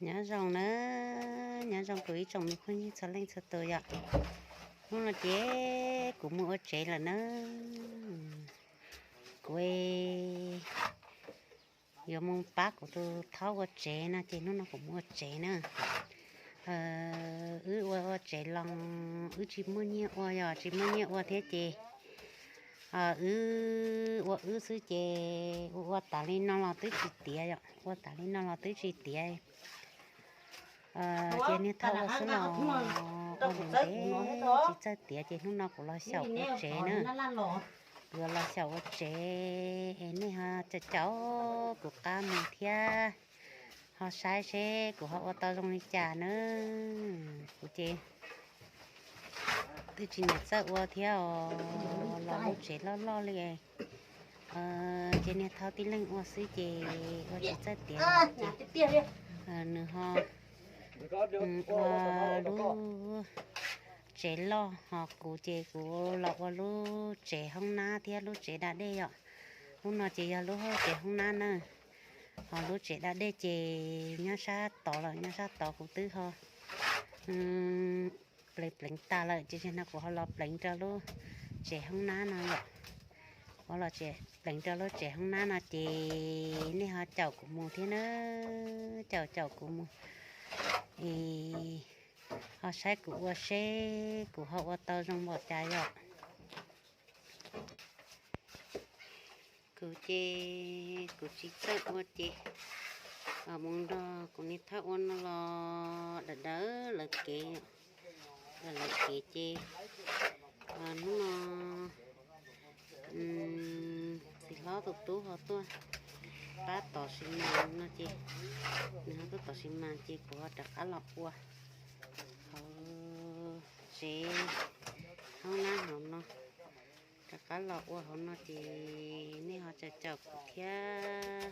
Nyob zoo na, nyob zoo kuv ib tsoom me phooj ywg txhua leej txhua tus yom. Hnub no ces kuv mus ua tsev lawm na. Kuv yuav mus pab kuv tus thaub ua tsev no ces hnub no kuv mus ua tsev na. Wb ua ua tsev los wb tsis muaj nyiaj ua, yog tsis muaj nyiaj ua thiab ces wb ua wb xwb ces ua ua tas li no los twb tsis tiav yom, ua tas li no los twb tsis tiav. Ces niag thaub ua xwb los ua ntev ntev tsis txawj tiav ces hnub no kuv los xyaum ua tsev na. Kuv yuav los xyaum ua tsev es nej ho caum caum kuv qab mus thiab ho saib seb kuv ho ua tau zoo li cas na. Kuv ces twb tsis niam txawj ua thiab os, los lub tsev loj loj li. Ces niag thaub tib leeg ua xwb ces ua tsis txawj tiav ces nws ho ua lub tsev loj, ho kuv ces kuv los ua lub tsev hoob nab thiab lub tsev da dej yom. Lub no ces yog lub hauv tsev hoob nab na, ho lub tsev da dej ces nyob sab tod lawm, nyob sab tod kuv twb ho pleev pleev tas lawm ces zaum no kuv ho los pleev rau lub tsev hoob nab no yom. Kuv los pleev rau lub tsev hoob nab no ces nej ho caum kuv mus thiab na, caum caum kuv mus es ho saib kuv ua seb kuv ho ua tau zoo npaum cas yom. Kuv ces kuv tsis txawj ua ces mus nrog kuv niag thaub ua no los dawm dawm lawv kev, dawm lawv kev ces hnub no txiv hlob tus tub ho tuaj pab tom sis mas no ces nws ho tuaj tom sis mas ces kuv ho rov qab los ua hauv tsev hoob nab hauv no. Rov qab los ua hauv no ces nej ho caum caum kuv thiab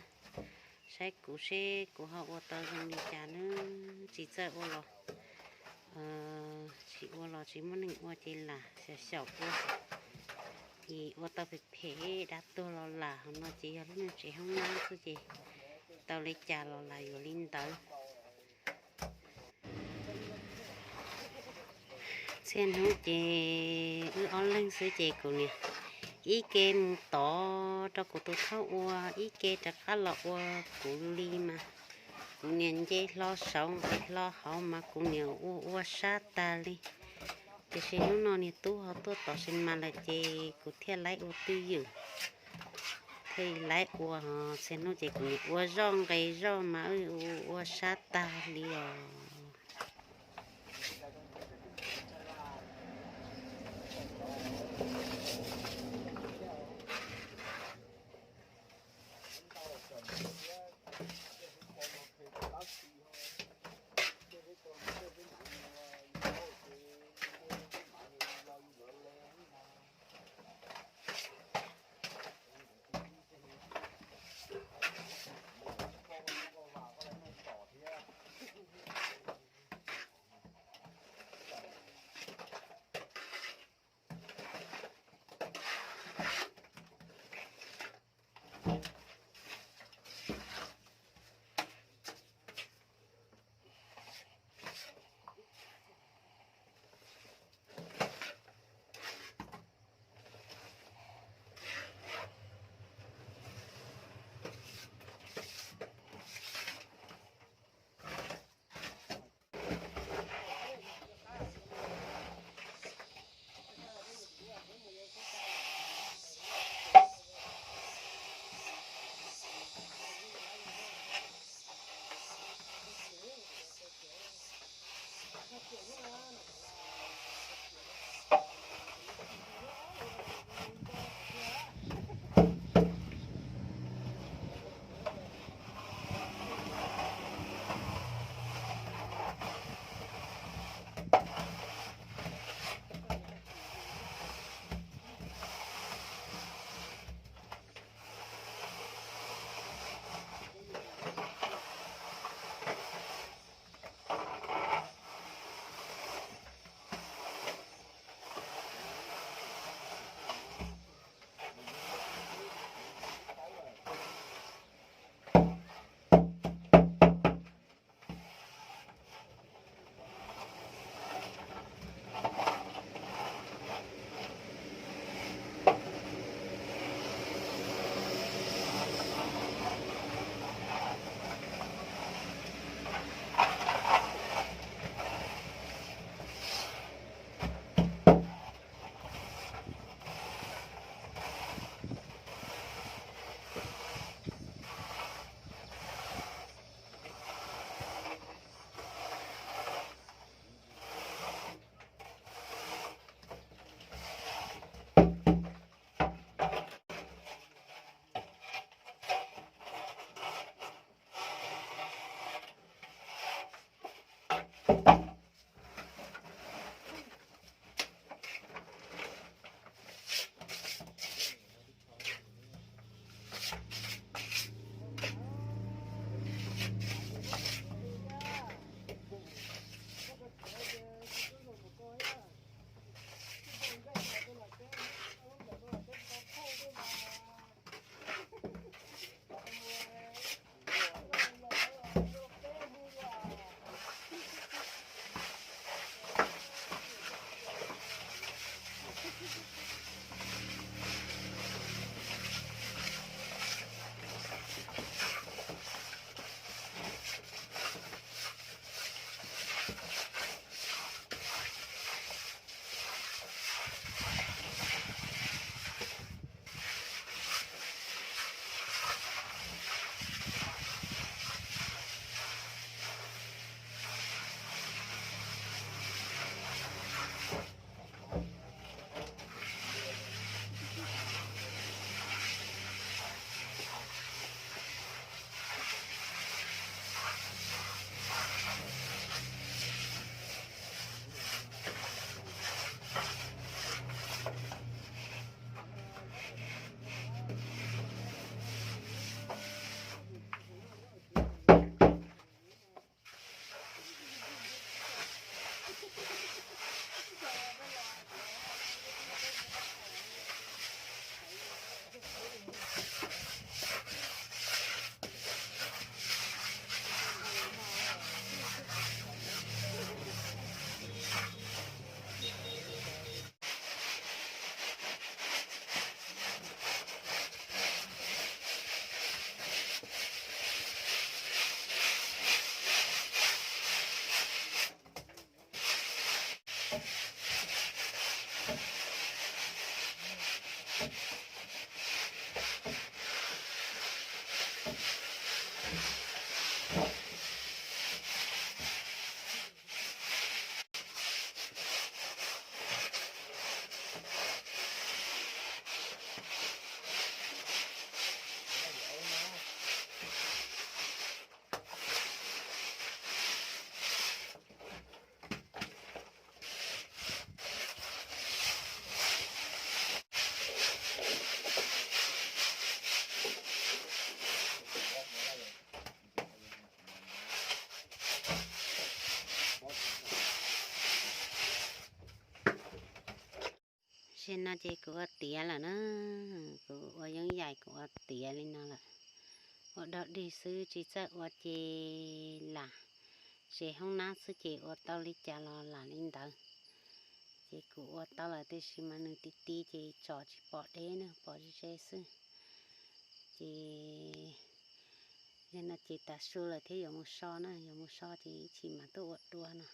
saib kuv seb kuv ho ua tau zoo li cas na. Tsis txawj ua los, tsis ua los tsis muaj neeg ua ces lam xyaum xyaum ua. Ces ua tau phem phem dab tuag los lam, hauv no ces yog lub niag tsev hoob nab xwb ces tau li cas los lam yuav li ntawd. Txhia hnub ces wb ob leeg xwb ces kuv niam ib ke mus tod rau kuv tus thaub ua, ib ke rov qab los ua kuv li mas kuv niam nce hlo saud nqes hlo hauv mas kuv niam ua ua sab tag li. Tiam sis hnub no niag tub ho tuaj tom sis mas lawm ces kuv thiaj laib ua twj ywm, thiaj laib ua. Txhia hnub ces kuv niam ua zoj nqes zoj mas ua sab tag li os. Zaum no ces kuv ua tiav lawm na, kuv ua yeeb yaim kuv ua tiav li no lawm. Ua dog dig xwb tsis txawj ua ces lam, tsev hoob nab xwb ces ua tau li cas los lam li ntawd. Ces kuv ua tau lawm tiam sis mas nws ti ti ces tsom tsis pom deb na, pom ze ze xwb. Ces yog no ces tas su lawm thiab yuav mus so na, yuav mus so ces ib chim mam tuaj ua dua no.